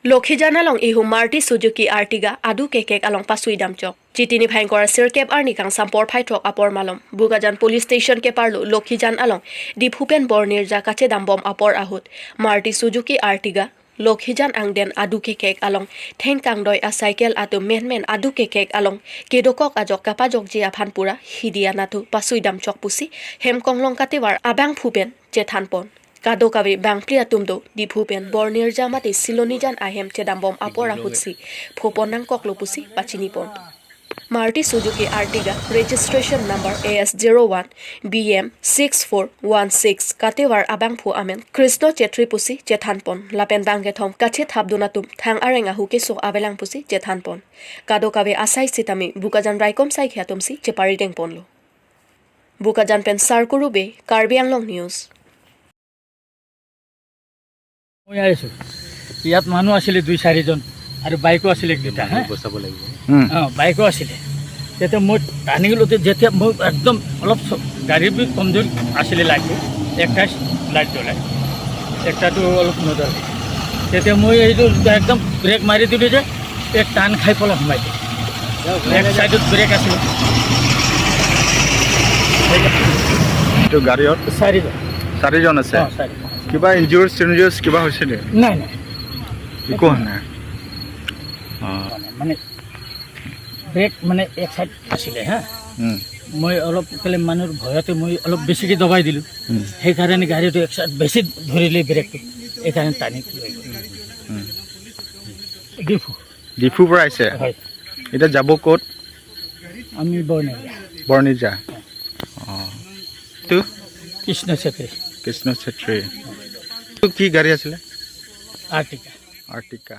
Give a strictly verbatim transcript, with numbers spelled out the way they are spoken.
Lokhijan along ihum Maruti Suzuki Ertiga adu kekek along pasuidam chok. Chiti niphai ingkoi ra sirkep arni kangsam porphai throk apor malom Bokajan Police Station keparlo Lokhijan along Diphu pen Bornirja kachedambom apor ahut Maruti Suzuki Ertiga Lokhijan angden adu kekek along thengkangdoi acycle atum menmen adu kekek along kedokok ajok kapajokji aphan pura hidi anatthu pasuidam chok pusi Hemkonglong Katevar abangphu pen chethanpon. Kadokave bangphli atum do Diphu pen Bornirja mate Silonijan ahem chedambom apor ahutsi phopon nangkoklo pusi pachinipon. Maruti Suzuki Ertiga registration number A S zero one B M six four one six Katevar abangphu amen Krishna Chetri pusi chethanpon lapen bangkethom kachethapdun atum thang areng ahu keso avelang pusi chethanpon. Kadokave asai sitame Bokajan raikom saikhi atumsi cheparidengponlo. Bokajan pen Sarkuru Bey, Karbi Anglong News. মই আহিছোঁ। ইয়াত মানুহ আছিলে দুই চাৰিজন আৰু বাইকো আছিলে এক দুটা, হা? বচাব লাগিব। উম। অ, বাইকো আছিলে। তেতিয়া মই টাৰ্ণিং লওঁতে যেতিয়া মই একদম অলপ চ-, গাড়ী বি কমজোৰ আছিলে লাইটটো, একটাই লাইট জ্বলে, একটাটো অলপ নজ্বলে। তেতিয়া মই এইটো একদম ব্ৰেক মাৰি দিলোঁ যে এক টান খাই পেলাই সোমাই গ'ল। এক চাইডত ব্ৰেক আছিলে। এইটো গাড়ীত চাৰিজন। চাৰিজন আছে? অ, চাৰিজন। কিবা ইঞ্জুৰিজ চিঞ্জুৰিজ কিবা হৈছে নেকি? নাই, নাই। একো হোৱা নাই। অ। মানে ব্ৰেক মানে এক চাইড আছিলে, হা। উম। মই অলপ কেলে মানুহৰ ভয়তে মই অলপ বেছিকে দবাই দিলোঁ। উম। সেইকাৰণে গাড়ীটো এক চাইড বেছি ধৰিলে ব্ৰেকটো, এইকাৰণে টানি লৈ গ'ল। উম। ডিফু। ডিফুৰ পৰা আহিছে? হয়। এতিয়া যাব ক'ত? আমি বৰ্ণিয়া। বৰ্ণিজা? অ। তো? কৃষ্ণ চেত্ৰী। কৃষ্ণ চেত্ৰী। তো কি গাড়ী আছিলে? আৰ্টিকা। আৰ্টিকা।